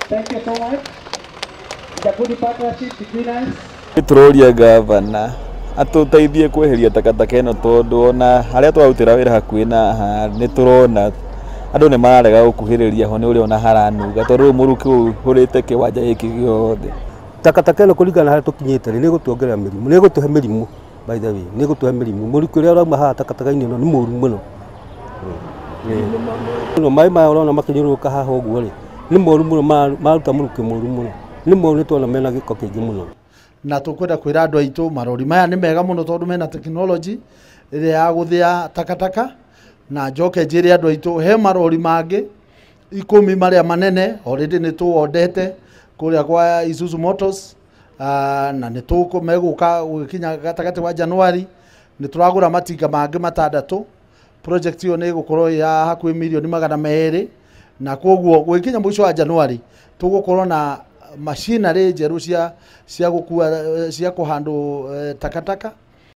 Thank you so much. It's a good partnership between us. Tũroria gavana atũteithie kweheria takataka ĩno tondũ ona harĩa tũrarutĩra wĩra hakuhĩ na haha nĩ tũrona andũ nĩ mararega gũkuhĩrĩria ho nĩ ũrĩa ona haranunga tondũ rĩu mũrukĩ ũihũrĩte kĩwanja gĩkĩ gĩothe. Takataka ĩno kũringana na harĩa tũkinyĩte rĩ, nĩ ĩgũtuongerera mĩrimũ, nĩ ĩgũtũhe mĩrimũ, by the way, nĩ ĩgũtũhe mĩrimũ. Mũrukĩ ũrĩa ũrauma haha takataka-inĩ ĩno nĩ mũru mũno. Mũno maĩ maya ũrona makĩnyũrũrũka haha ũguo rĩ, nĩ moru mũno, maruta mũrukĩ mũru mũno. Nĩ moru, nĩ tuona mena gĩko kĩingĩ mũno. Na tũkwenda kwĩra andũ aitũ marori maya nĩ mega mũno tondũ mena technology ĩrĩa ya gũthĩa takataka. Na njoke njĩre andũ aitũ he marori mangĩ 10 marĩa manene already nĩ tũwondete kũrĩa kwa Isuzu Motors, na nĩ tũkũ megũka gũgĩkinya gatagatĩ wa January. Nĩ tũragũra matinga mangĩ 6. Project ĩyo nĩ ĩgũkorwo ya hakuhĩ mirioni 200, na koguo gũgĩkinya mũico wa January tũgũkorwo na machinery njerũ cia gũkua, cia kũhandũ takataka.